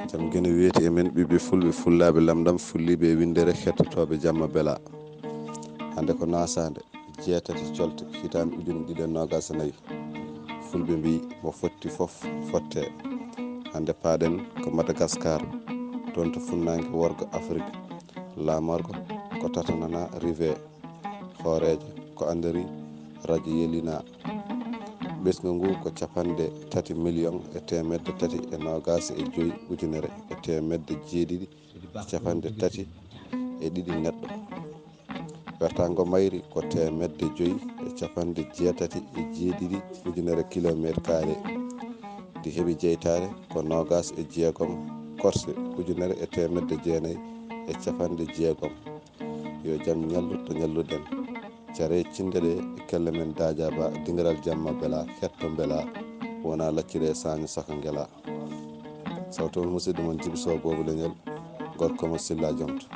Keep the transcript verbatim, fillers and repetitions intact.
Jam gene weeti e men, ɓiɓɓe fulɓe, fullaaɓe lamɗam, fulliiɓe e winndere, hettotooɓe Jamma Bela. Hannde ko nasaande jeetati colte, hitaande ujunere ɗiɗi e noogaas e nayi. Fulɓe mbiyi, mo fotti fof fotte. Hannde paaɗen ko Madagaskar, toon to funnaange worgo Afrik. Laamorgo ko Tata Nana Rive, hooreejo ko Andri Rajoelina. Ɓesngu ngu ko capanɗe tati miliyoŋ e teemedde tati e noogaas e joy ujunere e teemedde jeeɗiɗi e capanɗe tati e ɗiɗi neɗɗo. Wertaango mayri ko teemedde joy e capanɗe jeetati e jeeɗiɗi ujunere kilomeeter kaare. Ndi heɓi jeytaare ko noogaas e jeegom korse ujunere e teemedde jeenayi e capanɗe jeegom. Yo jam ñallu to ñalluɗen. Care cinde ɗe e kelle men Daaja Ba, dingiral Jamma Bela, hetto Bela, wona laccire e saaño saka ngela. Sawto on musidɗo mon Jibi Sow boobu leñol, gorko mo Silla Jomto.